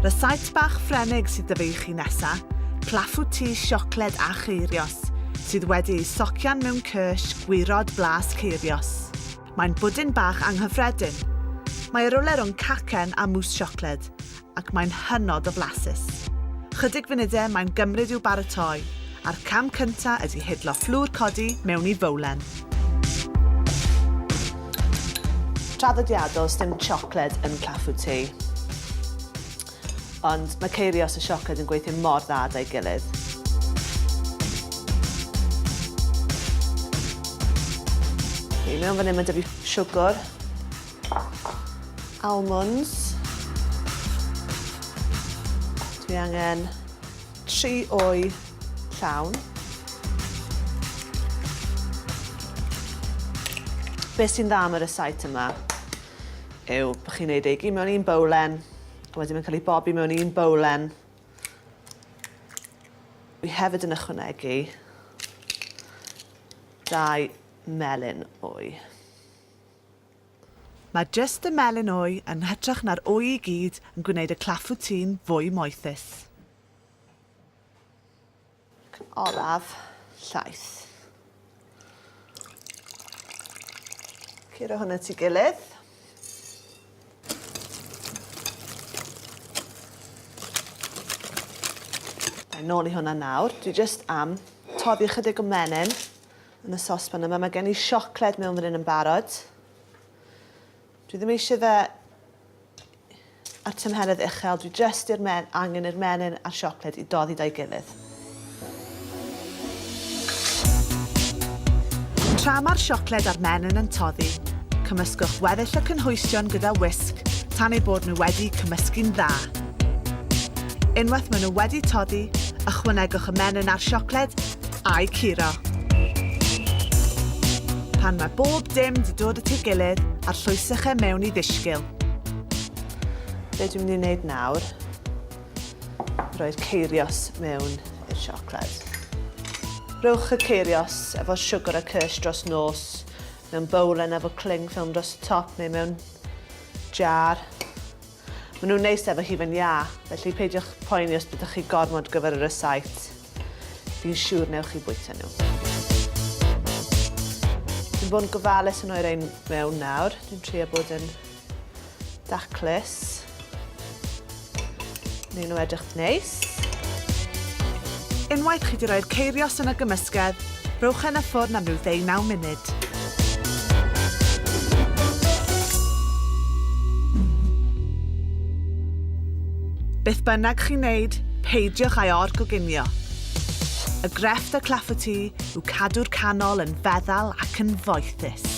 Rysáit bach Ffrenig sydd 'da fi i chi nesa, clafoutis siocled a cheirios, sydd wedi ei socian mewn kirsch gwirod blas ceirios. Mae'n bwdin bach anghyffredin. Mae e rywle rhwng cacen a mousse siocled, ac mae'n hynod o flasus. Chydig funudau mae'n gymryd i'w baratoi, a'r cam cynta ydy hidlo fflwr codi mewn i fowlen. Traddodiadol, sdim siocled yn clafouti. Ond mae ceirios a siocled yn gweithio mor dda 'da'i gilydd. I mewn fan hyn mae 'da fi siwgr, almonds. Dwi angen 3 wy llawn. Be sy'n dda am y rysáit yma yw bod chi'n neud e i gyd mewn un bowlen, a wedyn mae'n cael ei bobi mewn un bowlen. Dwi hefyd yn ychwanegu 2 melyn wy. Mae jyst y melyn wy yn hytrach na'r wy i gyd yn gwneud y clafoutin fwy moethus. Ac yn olaf, llaeth. Curo hwn at ei gilydd. Mae'n nôl i hwnna nawr. Dwi jyst am toddi ychydig o menyn yn y sosban yma. Mae gen i siocled mewn fan hyn yn barod. Dwi ddim eisiau fe ar tymheredd uchel, dwi jyst i'r men, angen i'r menyn a'r siocled i doddi 'da'i gilydd. Tra mae'r siocled a'r menyn yn toddi, cymysgwch weddill y cynhwysion gyda wisg tan eu bod nhw wedi cymysgu'n dda. Unwaith maen nhw wedi toddi, ychwanegwch y menyn a'r siocled a'u curo. Pan mae bob dim 'di dod at ei gilydd, arllwyswch e mewn i ddishgil. Be dwi'n mynd i wneud nawr, roi'r ceirios mewn i'r siocled. Rhowch y ceirios efo siwgr a kirsch dros nos mewn bowlen efo cling film dros y top neu mewn jar. Maen nhw'n neis efo hufen iâ, felly peidiwch poeni os byddwch chi gormod gyfer y rysáit. Fi'n siŵr newch chi bwyta nhw. Dwi'n bod yn gofalus yn rhoi rein mewn nawr. Dwi'n trio bod yn daclus. Neu nhw edrych neis. Unwaith chi 'di roi'r ceirios yn y gymysgedd, rhowch e yn y ffwrn am ryw ddeunaw munud. Beth bynnag chi'n neud, peidiwch â'i or-goginio. Y grefft y clafouti yw cadw'r canol yn feddal ac yn foethus.